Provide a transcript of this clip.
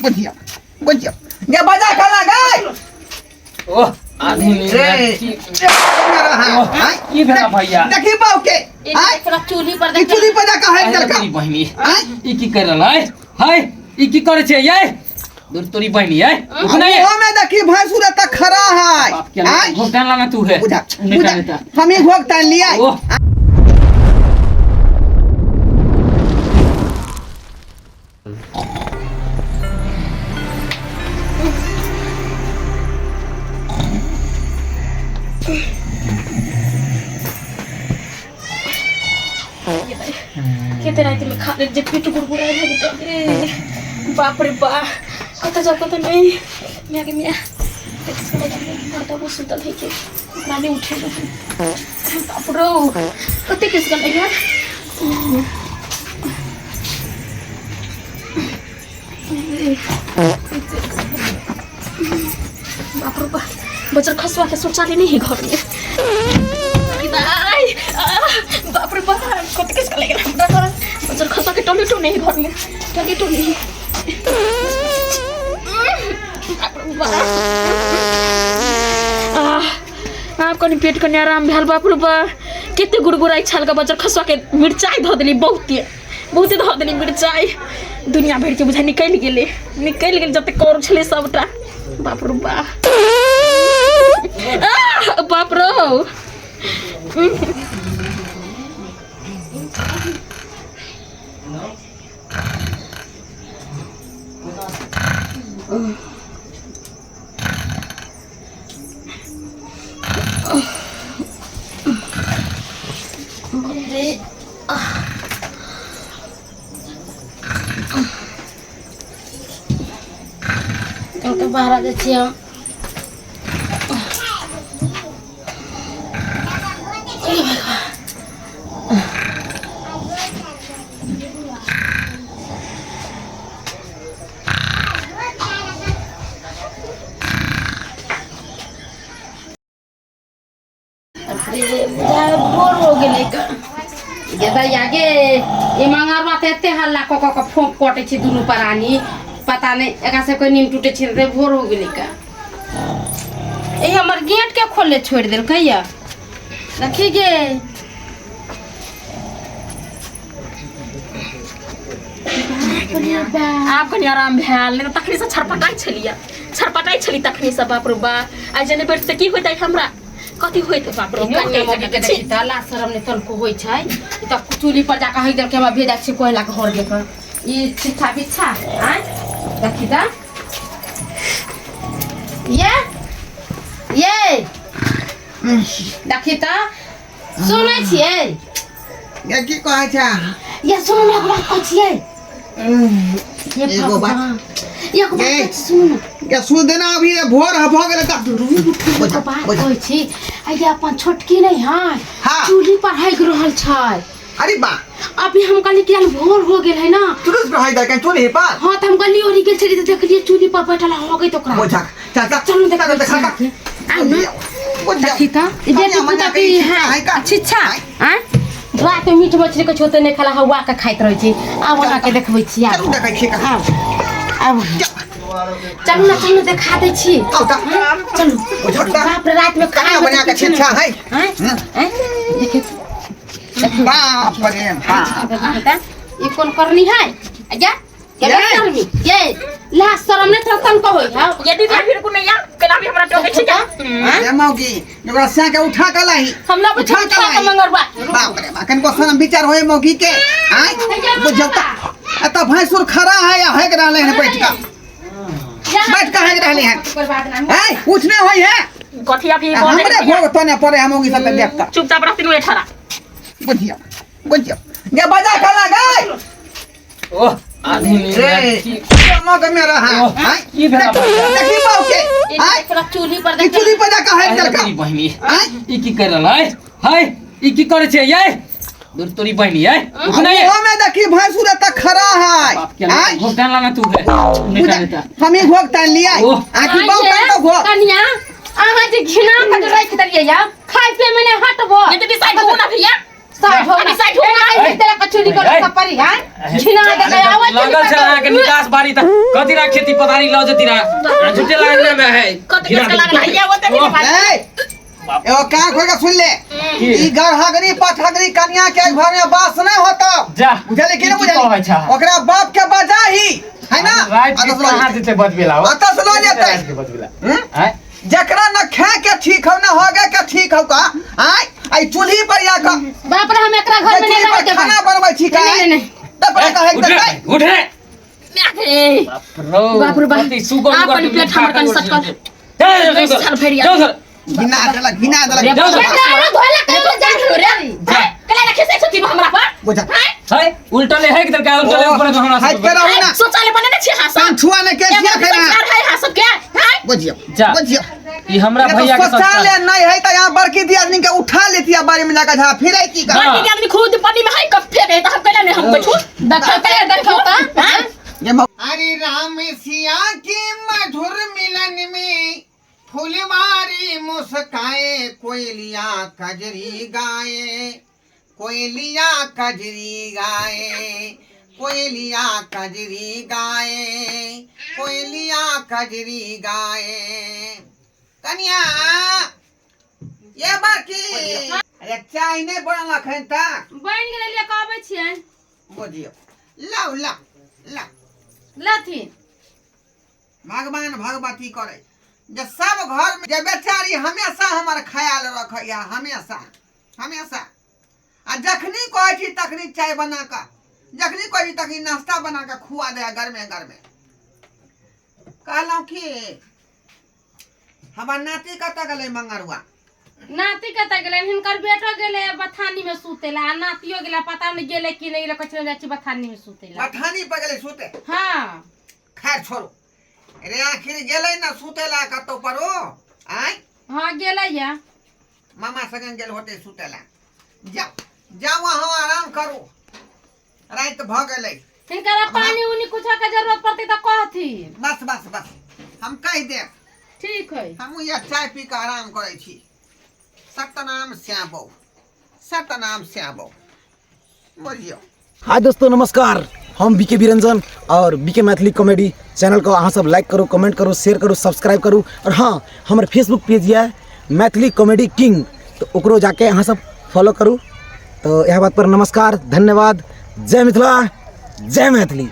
बुझियो बुझियो ये बजा खाना गए ओह आधी नींद रे में की की भेला भैया देखी बाऊ के आय एकरा चूल्ही पर ई चूल्ही पर जाके है अरे लड़का तोरी बहिनी आय ई की कर रहल है हाय ई की करे छै ये दूर तोरी बहिनी है उठ नहीं ओहो में देखी भैंसुर त खड़ा है बाप के आय घोटान लाना तू है बुझा नेता बुझा नेता हम ही घोक तान लिया ओह केते राति में खा ले जे पेट गुड़गुड़ाय भऽ गेल ए बाप रे बा कतऽ जाउ कतऽ नहि मिया के मिया मर्दबो सुतल है के ओकरा नहि उठेलहुँ बाप रो कते केस गेलै यार बाप रे बाप बजर खसुआ के शौचालय नहीं है घर में दाई, आह, बाप रे बाप कते केस गेलै हमरा घर बजर खसुआ के टॉयलेटो नहीं है घर में टॉयलेटो नहीं है बाप रे बाप आह, आब कनि पेट कनि आराम भेल बाप रे बा कते गुड़गुड़ाइ छल ग बजर खसुआ के मिरचाइ धऽ देली बहुते बहुते धऽ देली मिरचाइ दुनिया भरिके बुझाइ निकलि गेलै निकलि गेल जते करू छलै सबटा बाप रे बा आह, बाप रो कलके बाहर जाइ छियै हम। अरे बुझाय भोर हो गेलै गे दैया गे ई मंगरवा तऽ एते हल्ला कऽ कऽ के फोंक कटै छै दुनू प्राणी पता नहि एकरा सबके नींद टूटे छै तऽ भोर हो गेलै का ई हमर गेट के खोलले छोड़ि देलकै या देखी गे आब कनि आराम भेल नहि तऽ तखनी से छरपटाइ छलियै छरपटाइ छली तखनी से बाप रे बा आइ जेने बैठ से की होइत हमरा कथी होइत बाप रे कन्या मौगी के देखी तऽ लाज शरम नहि तनको होइ छै ई तऽ चूल्ही पर जाकऽ हगि देलकै हमरा भेजा छै कोयला के घर देकर ई छिच्छा बिच्छा आँय देखी तऽ ये ये देखी तऽ सुनै छियै ये की कहै छै ये सुनू ने एगो बात कहै छियै ये एगो बात। भगवान, एगो बात ए। कहै छी, सुनू ने ये सुन देना अभी ये भोर भऽ गेलै तऽ एगो बात कहै छी आ ये अपन छोटकी नहीं है हाँ। चूल्ही पर हगि रहल छै अरे बा अभी हम कहली कि यार भोर हो गेल है ना तुरंत रहै दे चूल्ही पर हाँ तऽ हम गली ओरी गेल छली तऽ देखलियै चूल्ही पर बैठल हो गई तो ओकरा बोझा चल चल चलू देखबै चल देखा छी आउ ने देखी तऽ ई बेटी पुतोह के ई है छिच्छा आँय रात में मीट मछली के छोते नहीं खाला हवा के खाइत रहै छी आब अहाँके देखबै छी आब चलू देखै छी आब आब चलू ना चलू देखा दै छी आउ तऽ चलू बुझल तऽ? बाप रे रात में कनिया बना के छिच्छा है आँय आँय देखियौ बाप रे बाप ई कोन करनी है आज्ञा ये शर्मी ये ला शर्म नहीं थोड़ा तनको होई है ये दीदी अभी रुकू नहीं यार केना भी हमरा टोके छै रे मौगी ओकरा सिया के उठा के लाही हम लोग उठा के उठा के लाही मंगरवा बाप रे बा कनको शर्म विचार होए मौगी के आय बुझल त एतऽ भैंसुर खड़ा है या हेक रहले हैं बैठ का बैठ का हेक रहले हैं कोई बात नहीं ए कुछ नहीं होई है कथी अभी हमरे भोग तो ने पड़े हम मौगी सब देख का चुपचाप रहती नु ठहरा बुझियो बुझियो ये बजा खाना गए ओह आधी नींद रे में की मौका में रहा ओह, आय की भेला भैया देखी बाऊ के आय एकरा चूल्ही पर ई चूल्ही पर जाके हेक अरे लड़का तोरी बहिनी आय ई की कर रहल है हाय ई की करे छै ये दूर तोरी बहिनी है उठ नहीं ओहो में देखी भैंसुर एतऽ खड़ा है बाप के आय घोटान लाना तू है नेता नेता हम ही घोक तान लिया ओह। आखिर बाऊ तान तो घोक कन्या अहाँ जे घिना के राखि देलियै या खाय पिए में नहि हटबो ये दीदी साइड हो ना भैया साइड हो अभी साइड हो ना। ना तेरा कछु निकल सपरी हां झिना दे आवे। लागल छल अहाँके निकास बारी त कथी रा खेती पथारी लऽ जती रा झूठे लागने में है। कत कत लागल है ये ओते भी ए, एगो कान खोल के सुन ले। की? ई गढ़हगरी पथगरी कन्या के घर में बास नहीं होता। जा। बुझले कि ई नहीं की कहै बुझले? छह? ओकरा बाप के बजाही है ना। राइत के अतः सुना कहाँ जेतै। जेतै बजबेला हो? अतः सुना जेतै। राइत के बजबेला। हम्म? आँय? जकरा न खाए के ठीक हो न होगे के ठीक हो का आय आई चूल्ही पर या का बाप रे, हम एकरा घर में चूल्ही नहीं पर रह देबै। खाना बनबै छी का? नहीं, नहीं, नहीं। तब पर कहै उठ रे, देतै। उठ रे। रे बाप रे बाप। कथी सुगर आ उगर अपन के पेट हमर कनि सटकल। जा, जा, जा, साल भरि जाउ सर। घिना देलक, घिना देलक। जाउ सर। एकरा धोला कर जा रे कला रखे से छथिन हमरा पर। बुझा। हैं? है उल्टले है कि तरका उल्टले ऊपर से हमरा हट के रहू ना। शौचालय बनेने छी अहाँ सब? छुआ ने के एगो छिया खेना। संस्कार है अहाँ सबके हैं? बुझियो। जा। बुझियो। ई हमरा भैया के शौचालय संस्कार। नहीं है त यहाँ बड़की दियादनी के उठा लेती है बारी में जाकर झा फिर की कर। हाँ। बड़की दियादनी खुद पानी में है कब फेंक है त हम कैला नहीं हम बैठू। देखो त, देखो त। हैं? ये अरे राम सिया की मधुर मिलन में फुलवारी मुस्काए, कोयलिया कजरी गाए, कोयलिया कजरी गाए, कोयलिया कजरी गाए, कोयलिया कजरी गाए। कनिया ये बाकी अरे चाय नहीं बनल अखन तक? बनि गेलै, लिअ कहबै छियै। बुझियो, लाउ लाउ लाउ। लथिन। भगवान भगवती करे जे सब घर में जे बेचारी हमेशा हमर ख्याल रखैया, हमेशा हमेशा, आ जखनी कहै छी तखनी चाय बना कऽ, जखनी कहै छी तखनी नाश्ता बना कऽ खुआ दे गरमे गरमे। कहलहुँ कि हमर नाती कतऽ गेलै मंगरुआ? नाती कतऽ गेलै? हिनकर बेटो गेलै बथानी में सुतेला आ नातियो गेलै, पता नहीं गेलै कि नहीं गेलै। कहै छलै जाइ छी बथानी में सुतेला। बथानी पर गेलै सुते? हाँ। खैर छोड़ू रे, आखिर गेलै ने सुतेला कतौ पर ओ आँय? हाँ, गेलै या। मामा संगे गेल होतै सुतेला। जाउ जाउ, अहाँ आराम करू, राति भऽ गेलै। हिनकर पानी उनी कुछ के जरूरत पड़तै तऽ कहथिन। बस बस बस, हम कहि देब। ठीक है। हमहूँ यह चाय पी कऽ आराम करै छी। सतनाम श्याबो, सतनाम श्याबो। बुझियौ। हाय दोस्तों, नमस्कार। हम बीके बिरंजन और बीके मैथिली कॉमेडी चैनल को अहाँ सब लाइक करू, कमेंट करू, शेयर करू, सब्सक्राइब करू। और हाँ, हमर फेसबुक पेज यऽ मैथिली कॉमेडी किंग, तो ओकरो जाके अहाँ सब फॉलो करू। तो यह बात पर नमस्कार, धन्यवाद। जय मिथिला, जय मैथिली।